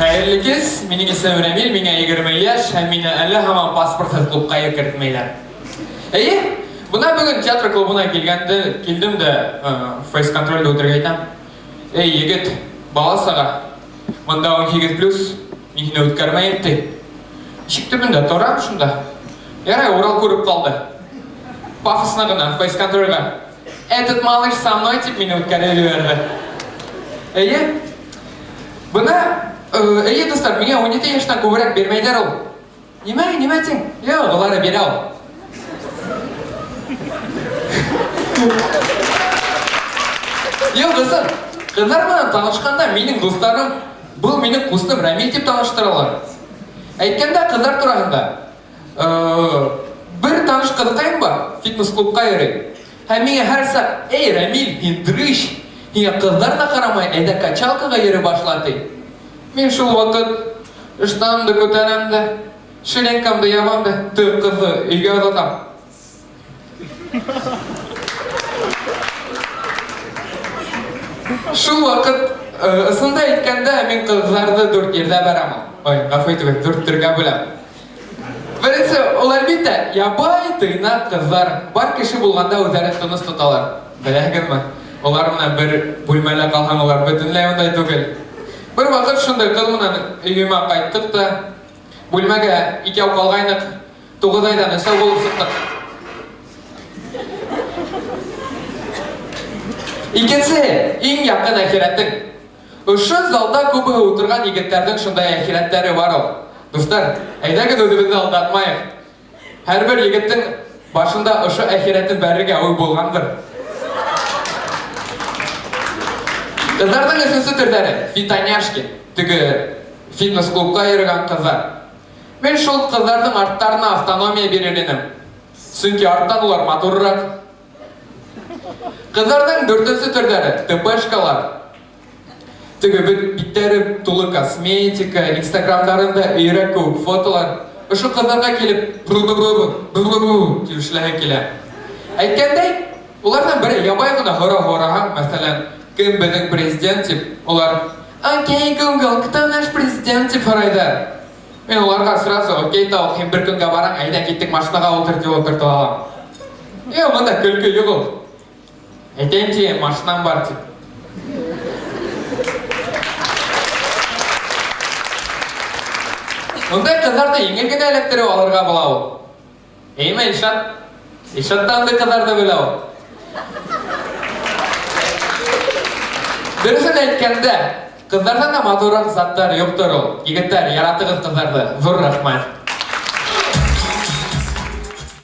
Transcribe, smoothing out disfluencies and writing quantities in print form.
Хәерле кис, минең исемем Рәмил, миңа 20 яшь һәм мине әле һаман паспортсыз клубка кертмәйләр. Әйе, бына бүген театр клубына килгәндә, килдем дә, фейс-контрольдә үтергә әйтәм. Эй, егет, бала сага, монда 18 плюс, мин сине үткәрмәем, ди. Ишек төбендә торам шунда. Ярай, Урал күреп калды. Пафосно гына, фейс-контрольгә. Этот малыш со мной, дип мине үткәреп җибәрде. Әйе. Бына, әйе, дуслар, миңа 17 яшьтән күбрәк бирмәйләр ул. Нимә, нимә тиң? Юк, алары бирә ул. Юк, дуслар, кызлар белән танышканда минем дусларым, был минем кустым Рамиль дип таныштыралар. Әйткәндә, кызлар турасында. Бер таныш кызыкаем бар, фитнес-клубка йөри. Һәм миңа һәр сак, Эй, Рамиль, һин дрыщ, һиңа кызлар да карамай, әйдә качалкага йөри башла, ди. Мин шул вакыт ыштанымды күтәрәм дә, ширинкамды ябам да, теге кызны өйгә озатам. Шул вакыт ысында әйткәндә, мин кызларны дүрт җирдә бәрәм. Ой, гафу итегез, дүрт төргә бүләм. Беренче, ул әлбиттә, ябай, тыйнак кызлар. Бар кеше булганда үзләрен тыныч тоталар. Беләгезме? Алар менә бер бүлмәлә калһаң, алар бөтенләй андай түгел. Бер вакыт шундый кыз менән өемә кайттык та, бүлмәгә икәү калгайнык. Тугыз айдан өсәү булып чыктык. Икенче, иң якын әхирәтең. Ошо залда күбе утырган егетләрнең шундай әхирәтләре бар ул. Дуслар, әйдәгез үзебезне алдатмаек. Һәрбер егетнең башында ошо әхирәтен бәрергә уй булгандыр. Кызларның өченче төрләре, фитоняшки, теге фитнес-клубка йөргән кызлар. Мин шул кызларның арттарына автономия бирер идем. Чөнки арттан улар матуррак. Кызларның дүртенче төрләре, ТПшкалар. Теге бит битләре тулы косметика, инстаграмнарында өйрәк кебек фотолар. Ошо кызларга килеп бу-бу-бу, дип эшләһе килә. Әйткәндәй, улардан бере ябай гына һорау һораһаң, мәсәлән, кем безнең президент дип, улар Окей, Google, кто наш президент дип һорайдыр. Мин уларга сразу, окей, тауык, һин бер көнгә бараң, әйдә киттек машинага утыр дип утыртып алам. Юк, монда көлке юк ул. Әйтәйем дигән, машинам бар дип. Мондай кызларны җиңел генә эләктереп алырга була ул. Әйме, Илшат? Илшат та андый кызларны белә ул. Дөресен әйткәндә, кызлардан да матуррак затлар юктыр ул. Егетләр, яратыгыз кызларны. Зур рәхмәт.